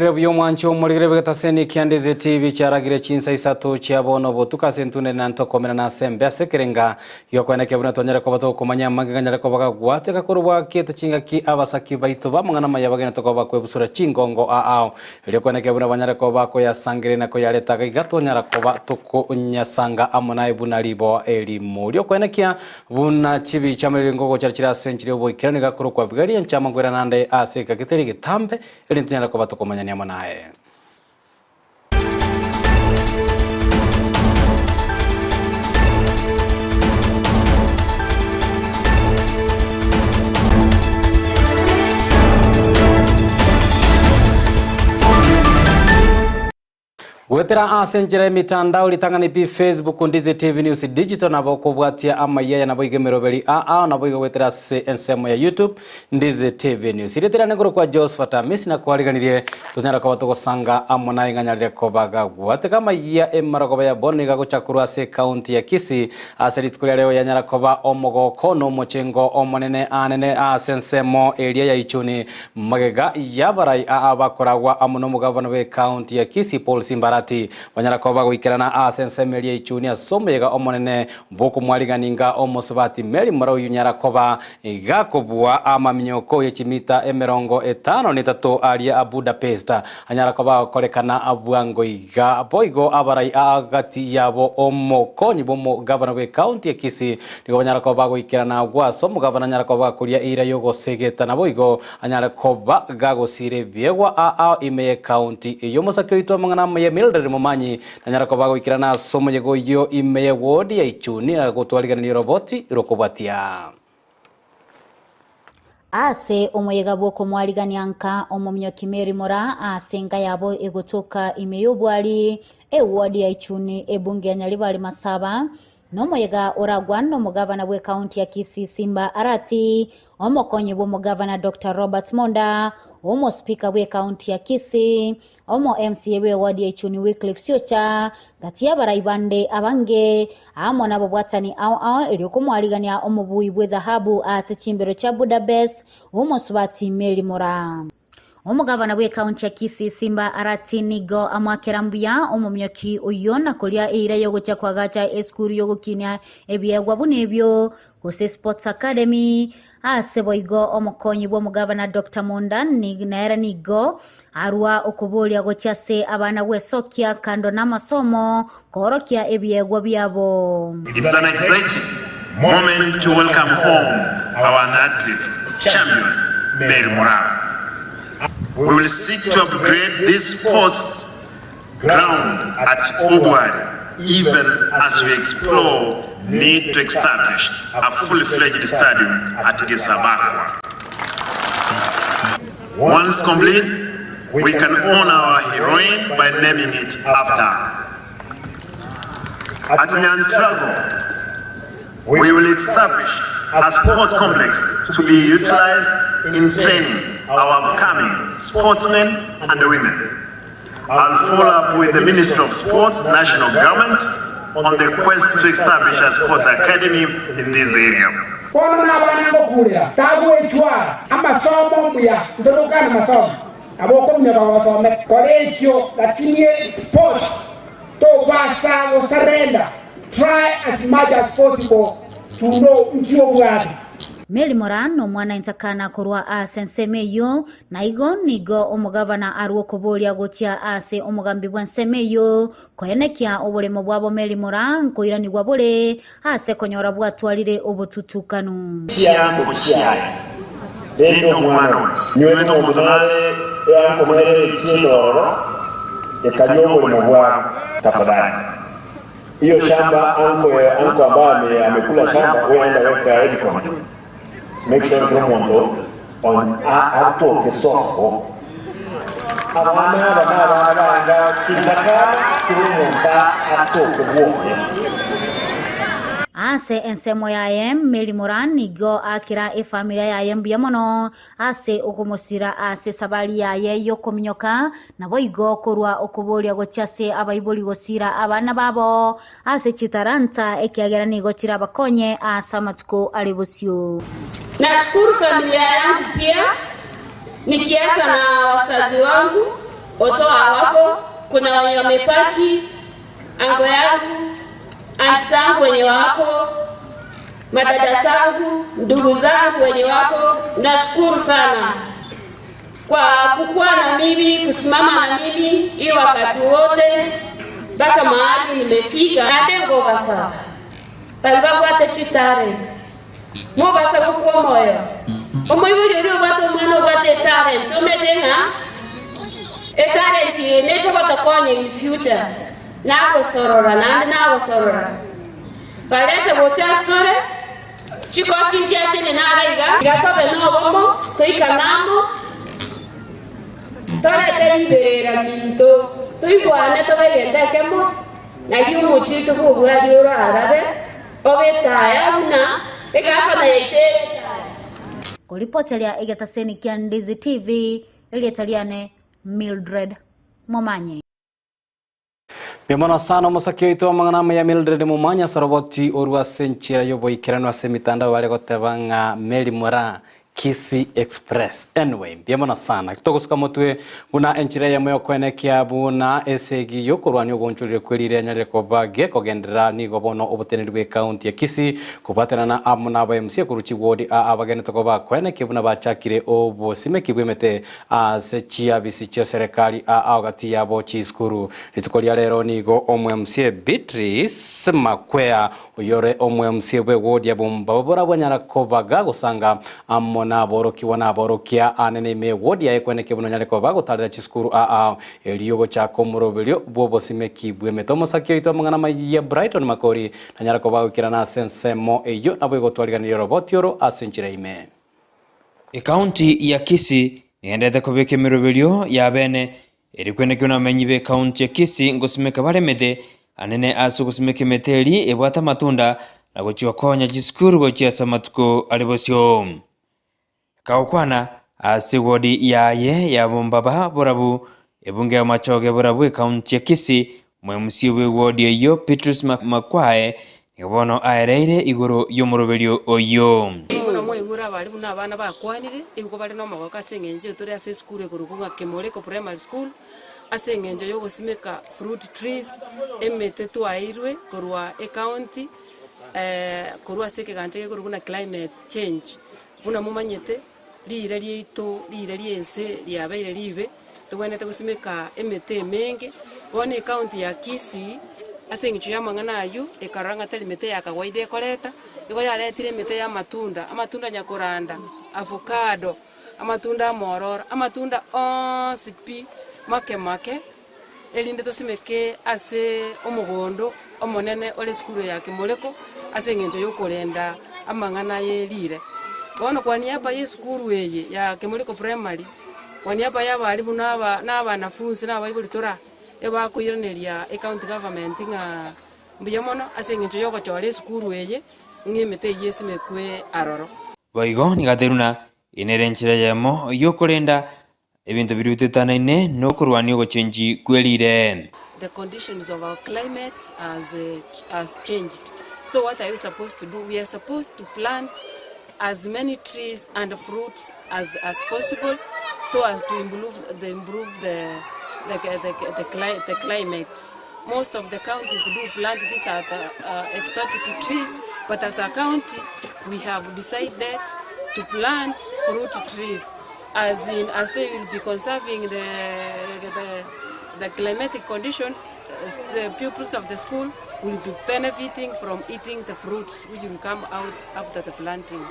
Bwairire buya omwanchi omorigere bw'egetaseni kia Ndizi TV chiaragire chinsa isato chia bono botuko ase entunde na ntokomera na ase embe ase ekerenga gi'okoenekia buna twanyare koba tokomanya amange ganyare koba gagwateka korwa bwakiete chingaki abasaki baito b'amang'ana amaya bagende tokoba bakwebusura chingongo aao erio koenekia buna banyare koba bakoyasangereria na koyareta iga twanyara koba tokonyasanga amo naye buna riboa erimo riokoenekia Buna chibicha amariringo gochara chire ase enchera y'oboikeranu igakorokwa Abigaili, enchama nkoirana ande ase egeka getari getambe, erinde tonyare koba tokomanyania amo naye. Goetera ase enchera y'emitandao ritang'ani pi Facebook, Ndizi TV News Digital nabo okobwatia amayia aya naboigo emeroberi aa naboigo goetera ase ensemo ya YouTube Ndizi TV News. Erieta riane nkorokwa Josephat Amisi nakwariganirie tonyara koba togosanga amo naye ng'a nyarire koba gagwateka amayia emarogoba ya bono iga gocha korwa ase ekaunti ya Kisii ase rituko ria reo yanyara koba omogoko na omochengo omonene anene ase ensemo eria ya Ichuni Magega y'abarai aa bakoragwa amo nomogavana bw'ecounty ya Kisii Paul Simbarati banyara koba bagoikerana ase ensemo eria Ichuni ase omoyega omonene bw'okomwariganinga omosubati Mary Murau nyara koba gakobua amaminyoko ye chimita 53 aria a Budapest anyara koba agokorekana bwango iga. Boigo abarai aa gati yabo omokonyi bw'omogavana bw'ecounty ya Kisii Nigo banyare koba bagoikerana agwo ase omogavana anyare koba gakoria eira y'ogosegeta, naboigo anyare koba gagosiira ebiegwa aa ime y'ekaunti eyio. Omosake oito amang'ana amaya Mildred Momanyi nanyare koba agoikerana ase omoyega oyio ime y'ewodi ya Ichuni agotwarigereria oroboti rokobwatia. Ase omoyega bw'okomwarigania nka omominyoki Mary Moraa ase enka yabo egotoka ime y'obwari, ewodi ya Ichuni, ebunge ya Nyaribari Masaba, Nomoyega oragwa nomogavana bw'ekaunti ya Kisii Simba Arati, omokonyi bw'omogavana Doctor Robert Monda, omospeaker bw'ekaunti ya Kisii, omo MCA bw'eward ya Ichuni Wycliffe Siocha, gati y'abarai bande abange, amo nababwatani ao ao erio komwarigania omobui bw'ethahabu ase chimbero chia Budapest, omosubati Mary Moraa. Omogabana bw'ekaunti ya Kisii Simba Arati nigo amoakera mbuya omominyoki oyio na koria eira y'ogochia koagacha esukuru y'ogokinia ebiegwa buna ebio gose Sports Academy. Ase boigo omokonyi bw'omogabana Doctor Monda nere nigo arua okoboria gochia ase abana gwesokia kando namasomo koorokia ebiegwa biabo. It's an exciting moment to welcome home our athletes champion Mary Moraa. We will seek to upgrade this sports ground at Obwari even as we explore need to establish a fully fledged stadium at Gesabakwa. Once complete, we can honor our heroine by naming it after her. At Nyantrago, we will establish a sport complex to be utilized in training our upcoming sportsmen and women. I'll follow up with the Ministry of Sports, National Government, on the quest to establish a sports academy in this area. Bono nabana ngokurera, tagwechwara amasomo mbuya, ntotokana amasomo, nabo okominyoka gosomete. Kora ekio, lakini sports tobasa gosurrender, try as much as possible to know nki obwate. Mary Moran nomwana entakana korwa ase ensemo eyio, Na igo nigo omogavana arue okoboria gochia ase omogambi bw'ensemo eyio, koenekia oboremo bwabo merimora nkoiranigwa bore ase konyora bwatwarire obotutukanu. Chiango chiaye, rende omwana oyo. Nywete omonto nare eango nere echiete ororo, ekaria oboremo bwabo. Tafadhali hiyo shamba anko anko ambaye amekula shamba wewe enda weka Edicon Make sure kera omonto atoke sobo. Abana aba nabana banga chindaka kera omonto atoke bwoye. Ase ensemo yaye, Mary Moran nigo akera efamilia yaye mbuya mono ase okomosira ase esabari yaye y'okominyoka, naboigo korwa okoboria gochia ase abaibori gosira abana babo Ase chitalanta, ekiagera nigo chirabakonye ase amatuko are bosio. Nashukuru familia yangu pia nikianza na wazazi wangu. Oto hawako, kuna wenye wamepaki, ango yangu, anti zangu wenye wako, madada zangu, ndugu zangu wenye wako, nashukuru sana kwa kukuwa na mimi, kusimama na mimi hii wakati wote mpaka mahali nimefika. Nandengobasa bali babwate chitare mubasa gukwa omoyo omoibori oria obwate omwana obwate etalent omete ng'a etalent eye nechogotokonya in future nagosorora naende nagosorora barete gocha asore chikochi nchiatene nara iga iga tobe na obomo toikane amo torete riberera minto toigwane tobe egento ekemo naki omochie oito bw'obwari orarabe obe etaya buna egafana yaito ere etaya. Koripoteria egetaseni kia Ndizi TV, erieta riane Mildred Momanyi. Mbuya mono sana omosaki oito amang'ana amaya Mildred Momanyi ase oroboti orwo ase enchera y'oboikeranu ase emitandao bare goteba ng'a Mary Moraa Kisii Express. Anyway, mbuya mono sana. Togosuka motwe buna enchera eyemo y'okoenekia buna esegi y'okorwania ogoonchorire kwe riire yanyarire koba gekogenderera nigo bono oboteneneri bw'ecounty ya Kisii kobwatanana amo n'aba MCA korwa chiward aa abagenete koba koenekia buna bachakire obosimeki bw'emete Ase chiabisi chia serekari aa gati yabo chisukuru. Rituko ria rero nigo omo-MCA Beatrice Makwea oyore omo-MCA bw'ewodi ya Bombaba borabwanyara kobaga gosanga amo naborokigwa na aborokia anene ime y'ewodi yaye kweneke buna onyare koba gotarera chisukuru aa erio gochaka omoroberio bw'obosimeki bw'emete. Omosaki oito amang'ana amaya Brighton Makori nanyare koba goikerana ase ensemo eyio naboigo twariganirie oroboti oro ase enchera ime. Ekaunti ya Kisii negenderete kobeka emeroberio ya bene eri kwenekio nabamenyi b'ekaunti ya Kisii ngosimeka bare emete anene ase ogosimeka emete eri ebwate amatunda na gochia gokonya chisukuru gochia ase amatuko are bosio. Kagokwana ase ewodi yaye ya Bombaba Borabu, ebunge ya Machoge Borabu ekaunti ya Kisii, Omwemusia bw'ewodi eyio Petrus Makwae nigo bono aereire igoro y'omoroberio oyio. Buna mwaigure abare buna abana bakwanire, nigo bare nomogoko ase eng'encho tore ase esukuru ekorokwa ng'a Kemoreko Primary School, ase eng'encho yogosimeka fruit trees, emete twaeirwe korwa ecounty korwa ase ekegancha gekorokwa buna climate change. Buna momanyete, riire riaito, riire ri'ense riabeire riibe, togwenerete gosimeka emete emenge. Bono ecounty ya Kisii, ase eng'encho y'amang'ana ayio, ekarora ng'a tari mete ya kawaida ekoreta, igo yaretire emete y'amatunda, amatunda nyakoranda, avocado, amatunda amororo, amatunda onsi pi, make make, erinde tosimeke ase omogondo omonene ore esukuru ya Kimureko, ase eng'encho y'okorenda amang'ana ye riire. Bono kwa niaba y'esukuru eye ya Kimureko Primary, kwa niaba y'abalimu na aba na abanafunsi na abaibori tora, ebakoiraneria ecounty government ng'a mbuya mono ase eng'encho y'ogochora esukuru eye, ng'a emete eyio esimekwe aroro. Boigo nigo aterwe na inere enchera eyemo y'okorenda Ebinto biria bitetanaine nokorwania ogochenchi kwe riire. The conditions of our climate has has changed so what are we supposed to do we are supposed to plant as many trees and fruits as as possible so as to improve the improve the the the the, cli the climate most of the counties do plant these other uh, exotic trees but as a county we have decided to plant fruit trees As in as they will be conserving the, the, the climatic conditions, the pupils of the school will be benefiting from eating the fruits which will come out after the planting.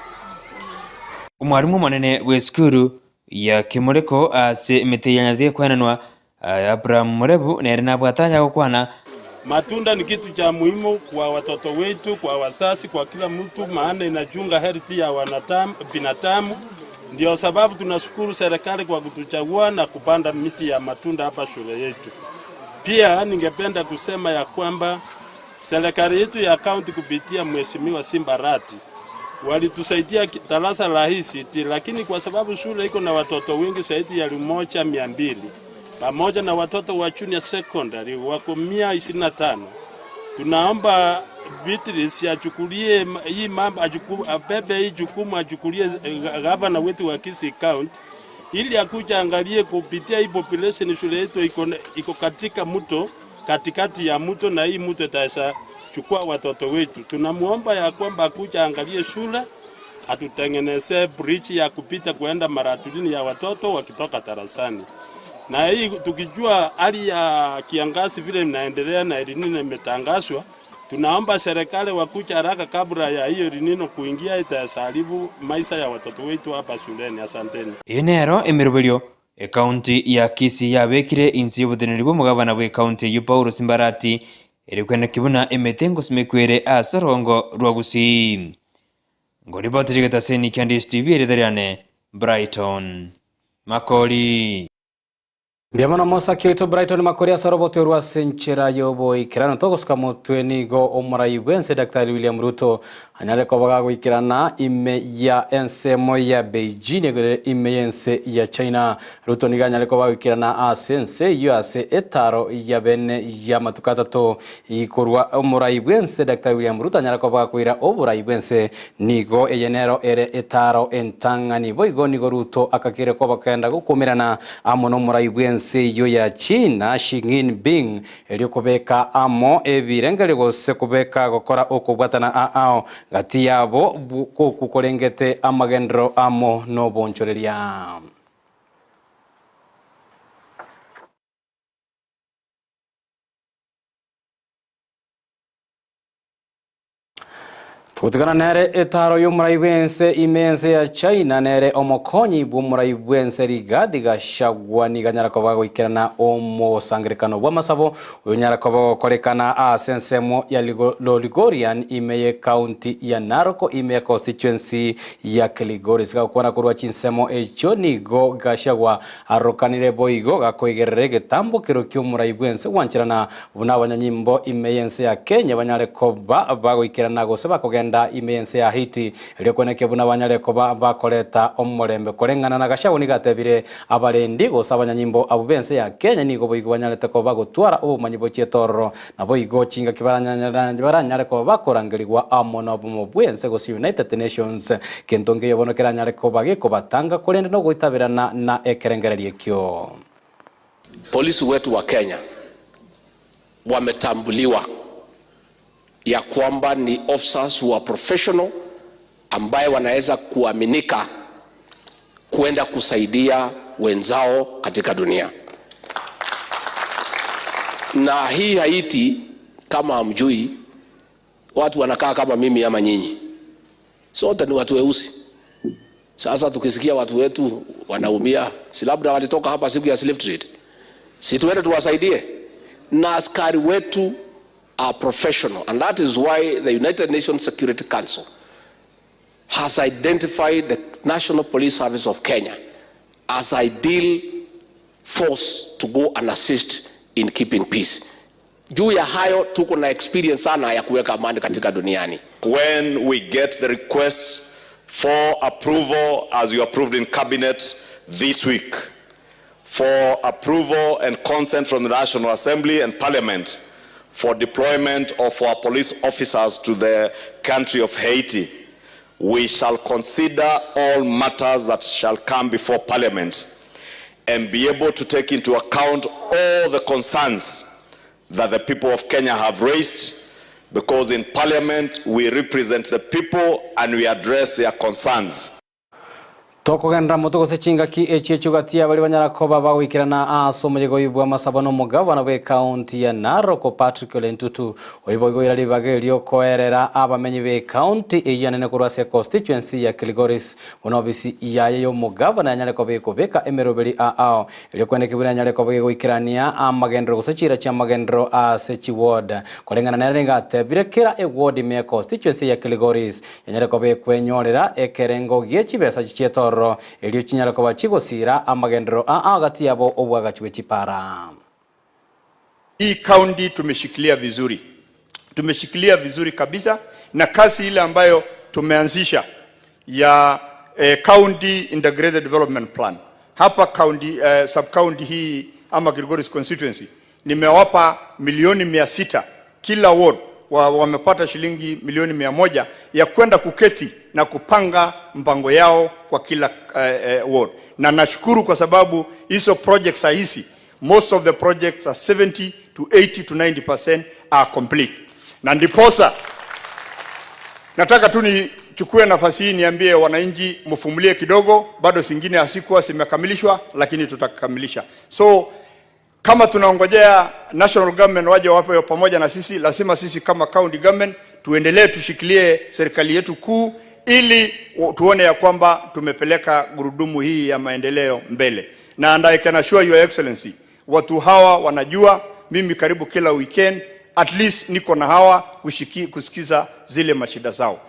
Omwarimu omonene bw'esukuru ya Kimureko ase emete yanyarete kwenanwa, Abraham Murebu nere nabwate aya gokwana. Matunda ni kitu cha muhimu kwa watoto wetu, kwa wazazi, kwa kila mtu, maana inachunga health ya wanadamu, binadamu. Ndio sababu tunashukuru serikali kwa kutuchagua na kupanda miti ya matunda hapa shule yetu. Pia ningependa kusema ya kwamba serikali yetu ya kaunti kupitia Mheshimiwa Simba Arati walitusaidia darasa la ICT, lakini kwa sababu shule iko na watoto wengi zaidi ya 1200 pamoja na watoto wa junior secondary wako 125 tunaomba Beatrice achukulie hii mambo, abebe hii jukumu, achukulie gavana wetu wa Kisii County Ili akuje angalie kupitia hii population shule yetu iko, iko katika mto, katikati ya mto, na hii mto itaweza chukua watoto wetu. Tunamuomba ya kwamba akuje angalie shule atutengenezee bridge ya kupita kuenda Maratulini ya watoto wakitoka darasani. Na hii tukijua hali ya kiangazi vile inaendelea na El Nino imetangazwa, tunaomba serikali wakuja haraka kabla ya hiyo El Nino kuingia, itaharibu maisha ya watoto wetu hapa shuleni. Asanteni. Eye nero emeroberio Ekaunti ya Kisii yabekire inse y'oboteneneri bw'omogabana bw'ekaunti eyio Paul Simbarati ere kweneki buna emete ngosimekwa ere ase orongo rwa Gusii. Ngoripotire egetaseni kia Ndish TV erieta riane Brighton Makori. Mbuya mono mosaki oito Brighton Makori ase oroboto orwo ase enchera y'oboikeranu. Togosuka motwe nigo omorai bw'ense Daktari William Ruto anyare koba gagoikerana ime ya ensemo ya Beijing egere ime y'ense ya China. Ruto nigo anyare koba gagoikerana ase ense eyio ase etaro ya bene y'amatuko atato Korwa omorai bw'ense Daktari William Ruto anyare koba gakoira oborai bw'ense, nigo eye nero ere etaaro entang'ani. Boigo nigo Ruto akakeire koba kogenda gokuomerana amo nomorai bw'ense eyio ya China Xi Jinping erio kobeka amo ebirengererio gose kobeka gokora okobwatana aao gati yabo okwo korengete amagenderero amo nobonchoreria. Togotigana nere etaaro y'omorai bw'ense ime ense ya China nere omokonyi bw'omorai bw'ense Rigathi Gachagua nigo anyara koba goikerana omosangerekano bw'amasabo oyo onyara koba ogokorekana ase ensemo ya Loligorian ime y'ecounty ya Narok ime ya constituency ya Kilgoris. Gagokwana korwa chinsemo echio nigo Gachagua Arokanire boigo gakoigerera egetambokero ki'omorai bw'ense gwancherana buna abanyanyimbo ime y'ense ya Kenya banyare koba bagoikerana gose bakogenda ime y'ense ya Haiti erio kweneke buna banyare koba bakoreta omorembe. Koreng'ana na Gachagua nigo atebire abarendi gose abanyanyimbo abwo b'ense ya Kenya nigo boigo banyarete koba bagotwara obomanyi bochiete ororo naboigo chingaki baranyare koba bakorangerigwa amo nobomo bw'ense gose United Nations. Kento nkeiyo bono keranyare koba gekobatanga korende nogoitaberana na ekerengererio ekio. Polisi wetu wa Kenya wametambuliwa ya kwamba ni officers who are professional ambaye wanaweza kuaminika kwenda kusaidia wenzao katika dunia. Na hii Haiti, kama hamjui, watu wanakaa kama mimi ama nyinyi, sote ni watu weusi. Sasa tukisikia watu wetu wanaumia, si labda walitoka hapa siku ya slave trade, si tuende tuwasaidie? Na askari wetu are professional, and that is why the United Nations Security Council has identified the National Police Service of Kenya as ideal force to go and assist in keeping peace. Juu ya hayo tuko na experience sana ya kuweka amani katika duniani. When we get the request for approval, as you approved in cabinet this week, for approval and consent from the National Assembly and Parliament for deployment of our police officers to the country of Haiti, we shall consider all matters that shall come before Parliament and be able to take into account all the concerns that the people of Kenya have raised, because in Parliament we represent the people and we address their concerns. Tokogenderera motwe gose chingaki echi echio gati ya baria banyara koba bagoikerana ase omoyega oyio bw'amasabo na omogabana bw'ecounty ya Narok Patrick Ole Ntutu oyio boigo oira ribaga erio koerera abamenyi b'ecounty eyio anene korwa ase econstituency ya Kilgoris buna ofisi yaye y'omogabana yanyare koba ekobeka emeroberi ao erio kweneki buna yanyare koba egoikerania amagenderero gose chiira chi'amagenderero ase chiward. Koreng'ana nere nigo atebire kera eward ime y'econstituency ya Kilgoris Yanyare koba ekwenyorera ekerengo gie chibesa chi'etororo, erio chinyare koba chigosiira amagenderero aa gati yabo obwagachi bwe chipara. Hii county tumeshikilia vizuri, tumeshikilia vizuri kabisa, na kazi ile ambayo tumeanzisha ya eh, county integrated development plan hapa county, eh, sub county hii ama Kilgoris constituency nimewapa milioni 600 kila ward. wa, wamepata shilingi milioni 100 ya kwenda kuketi na kupanga mpango yao kwa kila ward, na nashukuru kwa sababu hizo projects saa hizi most of the projects are 70 to 80 to 90% are complete, na ndiposa nataka tu nichukue nafasi hii niambie wananchi mvumilie kidogo, bado zingine hazikuwa zimekamilishwa, lakini tutakamilisha. So kama tunaongojea national government waje wape pamoja na sisi, lazima sisi kama county government tuendelee tushikilie serikali yetu kuu ili tuone ya kwamba tumepeleka gurudumu hii ya maendeleo mbele. Na and I can assure your excellency, watu hawa wanajua mimi karibu kila weekend at least niko na hawa kusikiza zile mashida zao.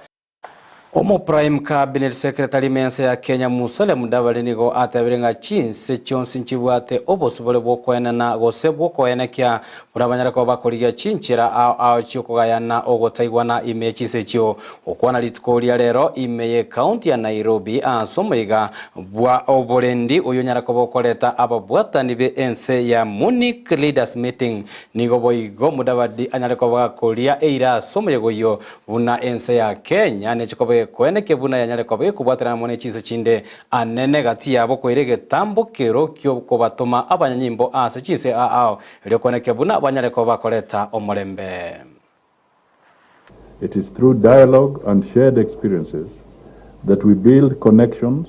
Omo Prime Cabinet Secretary mense ya Kenya Musalia Mudavadi nigo atebire ng'a chinse chionsi nchibwate obosibore bwokoenana gose bwokoenekia buna banyare koba bakorigia chinchera ao ao chiokogayana ogotaigwana ime chinse echio. Gokwana rituko ria rero ime ye county ya Nairobi ase omoiga bwa oborendi oyo onyare koba okoreta ababwatani be ense ya Munich Leaders Meeting nigo boigo Mudavadi anyare koba gakoria eira ase omoyega oyio Buna ense ya Kenya neche koba ekoenekia buna yanyare koba ekobwaterana amo ne chinse chinde anene gati yabo koira egetambo kero kiokobatoma abanyanyimbo ase chinse ao erio koenekia buna banyare koba bakoreta omorembe. It is through dialogue and shared experiences that we build connections,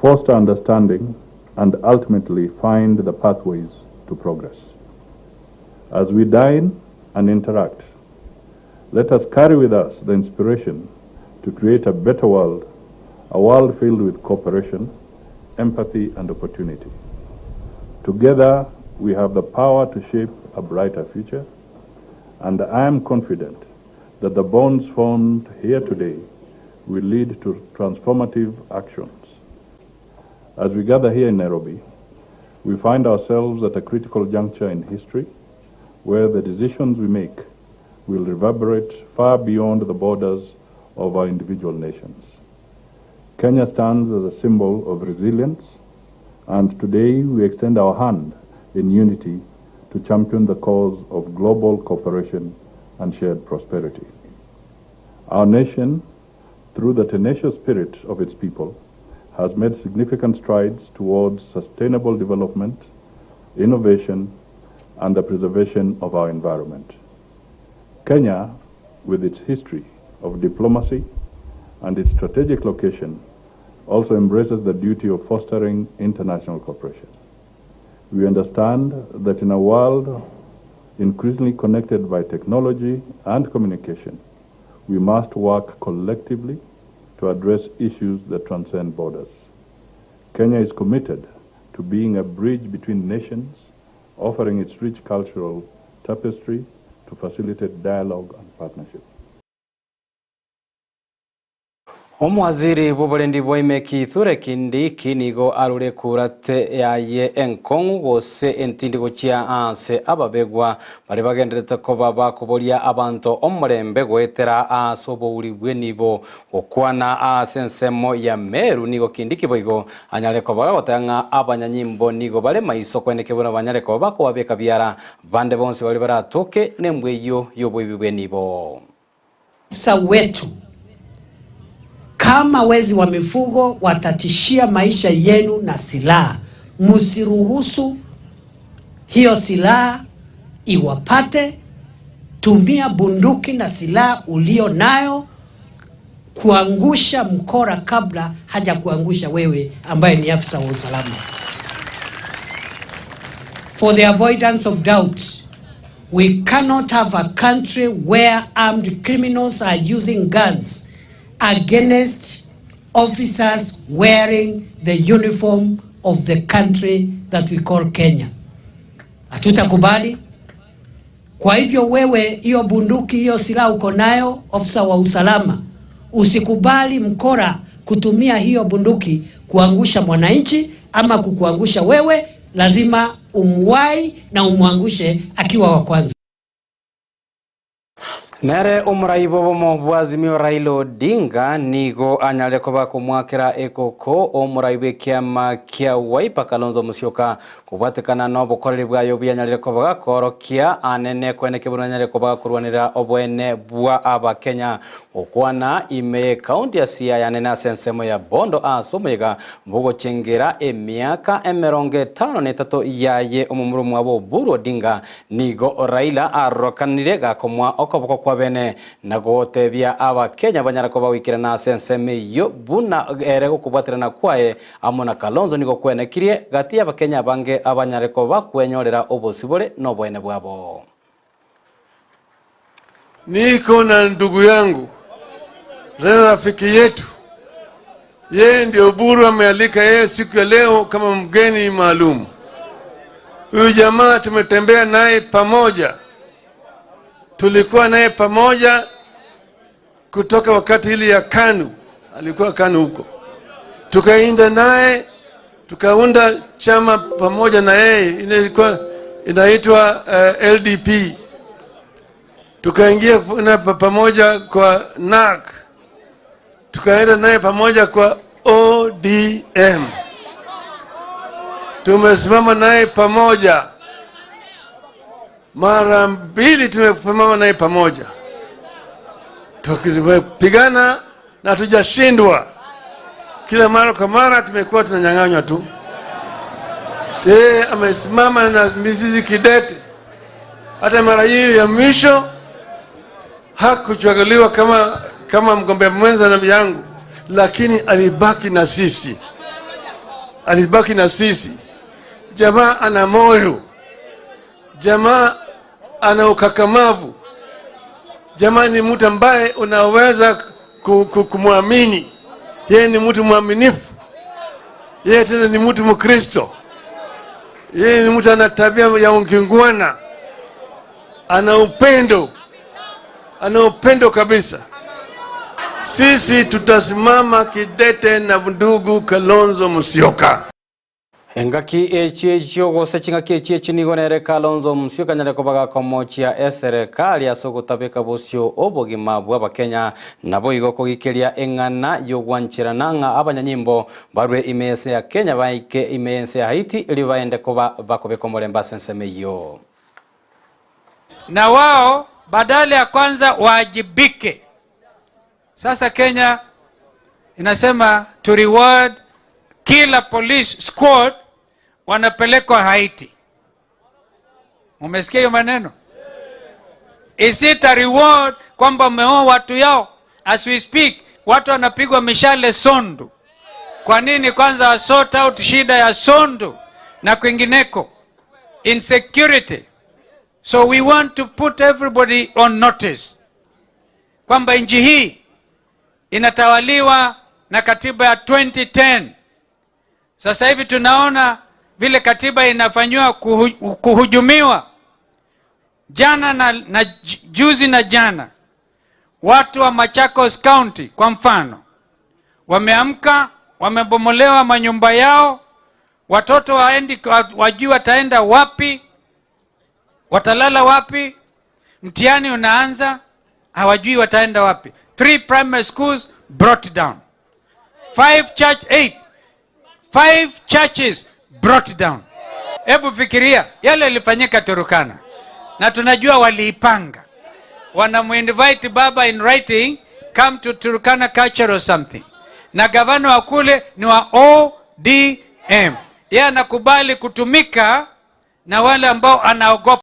foster understanding, and ultimately find the pathways to progress. As we dine and interact, let us carry with us the inspiration to create a better world, a world filled with cooperation, empathy, and opportunity. Together, we have the power to shape a brighter future, and I am confident that the bonds formed here today will lead to transformative actions. As we gather here in Nairobi, we find ourselves at a critical juncture in history where the decisions we make will reverberate far beyond the borders of our individual nations. Kenya stands as a symbol of resilience, and today we extend our hand in unity to champion the cause of global cooperation and shared prosperity. Our nation, through the tenacious spirit of its people, has made significant strides towards sustainable development, innovation, and the preservation of our environment. Kenya, with its history of diplomacy and its strategic location, also embraces the duty of fostering international cooperation. We understand that in a world increasingly connected by technology and communication, we must work collectively to address issues that transcend borders. Kenya is committed to being a bridge between nations, offering its rich cultural tapestry to facilitate dialogue and partnership. Omowaziri bw'oborendi bwa ime Kithure Kindiki nigo arure ekurate yaye enkong'u gose entindi gochia ase ababegwa baria bagenderete koba bakoboria abanto omorembe goetera ase obouri bw'enibo gokwana ase ensemo ya Meru nigo Kindiki boigo anyare koba gagoteba ng'a abanyanyimbo nigo bare maiso kweneke buna banyare koba bakobabeka biara bande bonsi baria baratoke nembwa eyio y'oboibi bw'enibo. Afisa wetu kama wezi wa mifugo watatishia maisha yenu na silaha, msiruhusu hiyo silaha iwapate. Tumia bunduki na silaha ulio nayo kuangusha mkora kabla haja kuangusha wewe ambaye ni afisa wa usalama. For the avoidance of doubt, we cannot have a country where armed criminals are using guns against officers wearing the uniform of the country that we call Kenya. Hatutakubali. Kwa hivyo wewe, hiyo bunduki, hiyo silaha uko nayo, ofisa wa usalama, usikubali mkora kutumia hiyo bunduki kuangusha mwananchi ama kukuangusha wewe. Lazima umwai na umwangushe akiwa wa kwanza. Nere omorai bw'obomo bwa Azimio Raila Odinga nigo anyare koba komwakera ekoko omorai bw'ekiama kia Wiper Kalonzo Musyoka kobwatekana nobokoreri bwaye obuya anyarire koba gakoorokia anene koenekia buna anyare koba gakorwanera oboene bwa abakenya gokwana ime y'ekaunti ya Siaya anene ase ensemo ya Bondo ase omoyega bwogochengera emiaka emerongo etano na etato yaye omomura omwabo Oburu Odinga Nigo Raila arokanire gakomoa okoboko kwa bene na gotebia Abakenya banyare koba goikerana ase ensemo eyio buna ere gokobwaterana kwaye amo na Kalonzo nigo kwenekirie gati y'Abakenya abange abanyare koba kwenyorera obosibore noboene bwabo. Niko na ndugu yangu tena rafiki yetu, yeye ndio Oburu amealika yeye siku ya leo kama mgeni maalum. Huyu jamaa tumetembea naye pamoja, tulikuwa naye pamoja kutoka wakati ile ya KANU, alikuwa KANU huko, tukainda naye tukaunda chama pamoja na yeye, ilikuwa inaitwa eh, LDP. Tukaingia na pamoja kwa NAK, tukaenda naye pamoja kwa ODM, tumesimama naye pamoja mara mbili, tumesimama naye pamoja, tumepigana na tujashindwa. Kila mara kwa mara tumekuwa tunanyang'anywa tu. Yeye amesimama na mizizi kidete. Hata mara hii ya mwisho hakuchaguliwa kama, kama mgombea mwenza na yangu, lakini alibaki na sisi, alibaki na sisi. Jamaa ana moyo, jamaa ana ukakamavu, jamaa ni mtu ambaye unaweza kumwamini. Yeye ni mtu mwaminifu, yeye tena ni mtu Mkristo, yeye ni mtu ana tabia ya ukingwana, ana upendo, ana upendo kabisa. Sisi tutasimama kidete na ndugu Kalonzo Musyoka. Engaki echio echio gose chingaki echio echio nigo nere Kalonzo Musyoka anyare koba gakomochia eserekari ase ogotabeka bosio obogima bw'Abakenya naboigo kogikeria eng'ana y'ogwancherana ng'a abanyanyimbo barwe ime y'ense ya Kenya baike ime y'ense ya Haiti erio baende koba bakobeka omorembe ase ensemo eyio. Na wao badala ya kwanza waajibike. Sasa Kenya inasema to reward kila police squad wanapelekwa Haiti. Umesikia hiyo maneno? Is it a reward kwamba umeoa watu yao? As we speak, watu wanapigwa mishale Sondu. Kwa nini kwanza sort out shida ya Sondu na kwingineko? Insecurity. So we want to put everybody on notice kwamba nchi hii inatawaliwa na katiba ya 2010. Sasa hivi tunaona vile katiba inafanyiwa kuhu, kuhujumiwa. Jana na, na juzi na jana watu wa Machakos County kwa mfano wameamka, wamebomolewa manyumba yao, watoto waendi, wajui wataenda wapi, watalala wapi, mtihani unaanza, hawajui wataenda wapi. Three primary schools brought down, five church, eight, five churches brought down. Hebu fikiria yale yalifanyika Turukana, na tunajua waliipanga. Wanamuinvite baba in writing, come to Turukana culture or something, na gavana wa kule ni wa ODM, yeye anakubali kutumika na wale ambao anaogopa.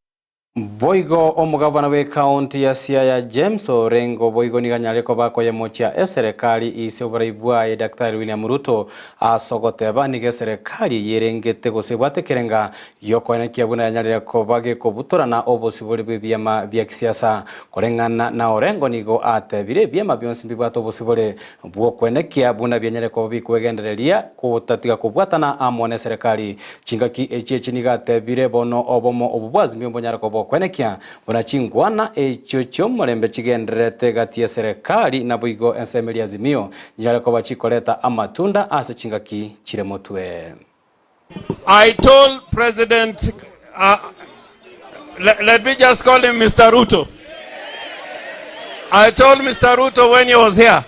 Boigo omogavana bw'ekaunti ya Siaya James Orengo boigo nigo anyare koba akoyemochia eserekari ise oborai bwaye Daktari William Ruto ase ogoteba nigo eserekari eye erengete gose ebwate ekerenga giokoenekia buna yanyarire koba gekobutorana obosibore bw'ebiama bia kisiasa. Koreng'ana na Orengo nigo atebire ebiama bionsi mbibwate obosibore bw'okoenekia buna bianyare koba bikwegendereria gotatiga kobwatana amo neserekari Chingaki echi echi nigo atebire, Bono obomo obo bw'Azimio mbonyare koba okwenekia, buna chinkwana echio chi'omorembe chigendererete gati y'eserekari naboigo ensemo eria Azimio nchinyare koba chikoreta amatunda ase chingaki chire motwe. I told President, uh, let, let me just call him Mr. Ruto. I told Mr. Ruto when he was here,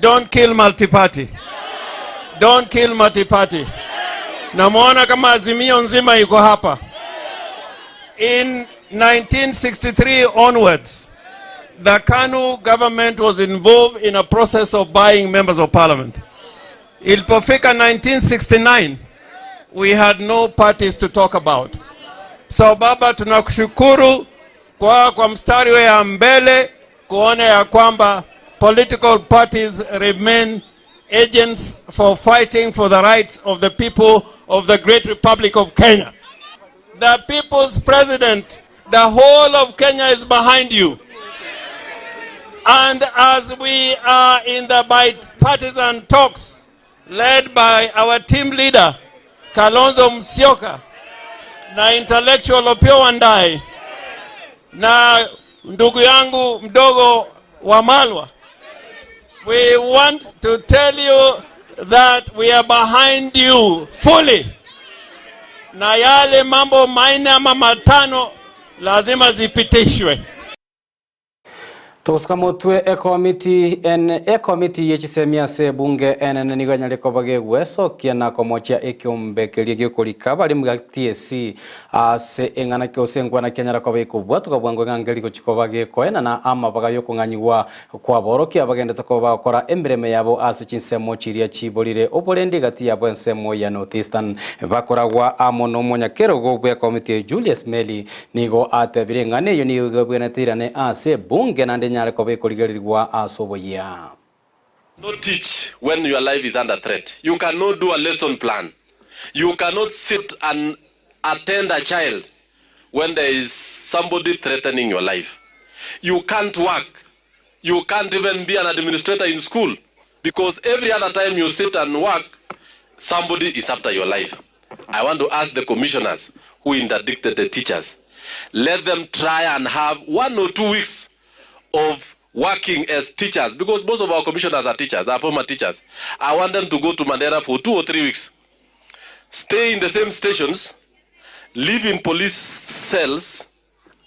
don't kill multi-party. Don't kill multi-party. Namwona kama Azimio nzima iko hapa. In 1963 onwards, the KANU government was involved in a process of buying members of parliament. Ilipofika 1969, we had no parties to talk about. So baba, tunakushukuru kwa, kwa mstari wa mbele kuona ya kwamba political parties remain agents for fighting for the rights of the people of the great Republic of Kenya. The people's president, the whole of Kenya is behind you. And as we are in the bipartisan talks led by our team leader, Kalonzo Musyoka, na intellectual Opiyo Wandayi, na ndugu yangu mdogo wa Malwa, we want to tell you that we are behind you fully, na yale mambo manne ama matano lazima zipitishwe. Togosuka motwe ekomiti en ekomiti ye chisemi ase ebunge enene nigo enyare koba gegwesokia na komochia ekiombe keria gekorika bari mga TSC ase eng'ana gose enkwana kianyara koba ekobwatuka bwango eng'angeri gochi koba gekoenana amabaga yokong'anyigwa kwaborokia bagendete koba bagokora emeremo yabo ase chinsemo chiria chiborire oborendi gati yabo ensemo ya North Eastern bakoragwa amo na omonyakerogo bwa ekomiti Julius Meli nigo atebire eng'ana eyo nigo ebwenerete irane ase ebunge naende enyare koba ekorigererigwa ase oboyia. Not teach when your life is under threat. You cannot do a lesson plan. You cannot sit and attend a child when there is somebody threatening your life. You can't work. You can't even be an administrator in school because every other time you sit and work, somebody is after your life. I want to ask the commissioners who interdicted the teachers, let them try and have 1 or 2 weeks of working as teachers, because most of our commissioners are teachers, are former teachers. I want them to go to Mandera for 2 or 3 weeks, stay in the same stations, live in police cells,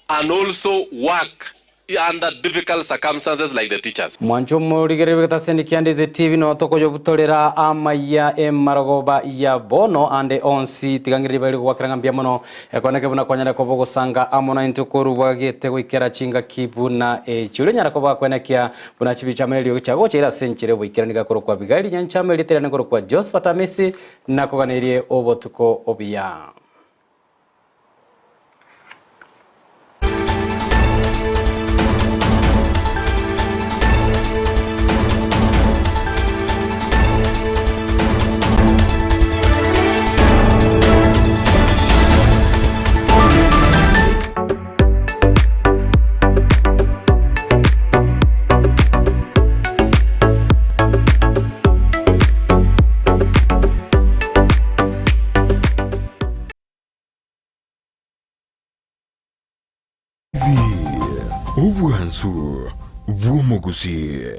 and also work under difficult circumstances like the teachers. Mwancho morigereri getasendi kia Ndizi TV no tokoyobutorera amaya emarogoba ya bono ande onsi tigangiriri bari gwakera ngambia mono ekoneke buna kwanyara kobo gosanga amo na into korubwa gete goikera chinga kibuna echule nyara koba kwenekia buna chibicha melio chago chira senchire boikera niga korokwa Abigaili Nyanchama elitera korokwa Josephat Amisi nakoganirie obotuko obuya. Obwansu bw'omogusii.